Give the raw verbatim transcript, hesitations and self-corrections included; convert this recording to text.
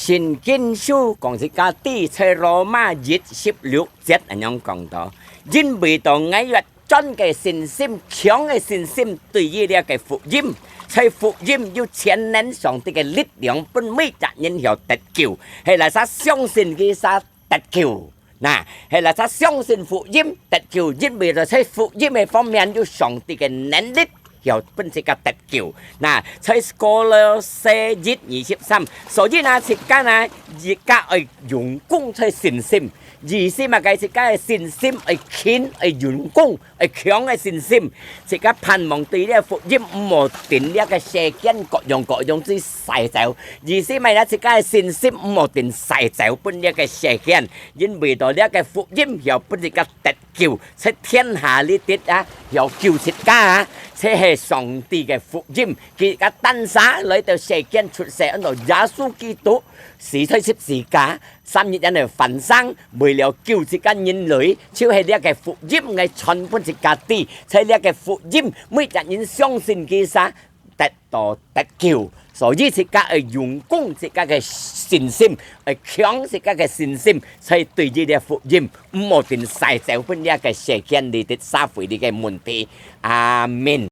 聖經書講自家知，在羅馬一十六節恁樣講到：因為到𠊎越專个信心、強个信心，對於這个福音，在福音有全能上帝个力量，分每隻人曉得救，係哪儕相信佢儕得救。那，係哪儕相信福音得救，因為在福音个方面有上帝个能力，曉分自家得救。那，在歌羅西一二十三，所以呢，自家呢，自家愛用功在信心。意思嘛，該自家个信心愛勤，愛用功，愛強个信心。自家盼望對這福音毋好定這个世間各樣各樣之徙走。意思嘛，自家个信心毋好定徙走分這个世間，因為到這个福音曉分自家得救，在天下裡底啊，曉救自家啊，這係上帝个福音。佢个單儕來到世間出世，安到耶穌基督，死在十字架，三日以後翻生，為了救自家人類，就係這个福音个傳分自家知，在這个福音，每隻人相信佢儕，得到得救。所以自家愛用功自家个信心，愛強自家个信心，在對於這福音，毋好定徙走分這个世間裡底社會裡个問題。阿們。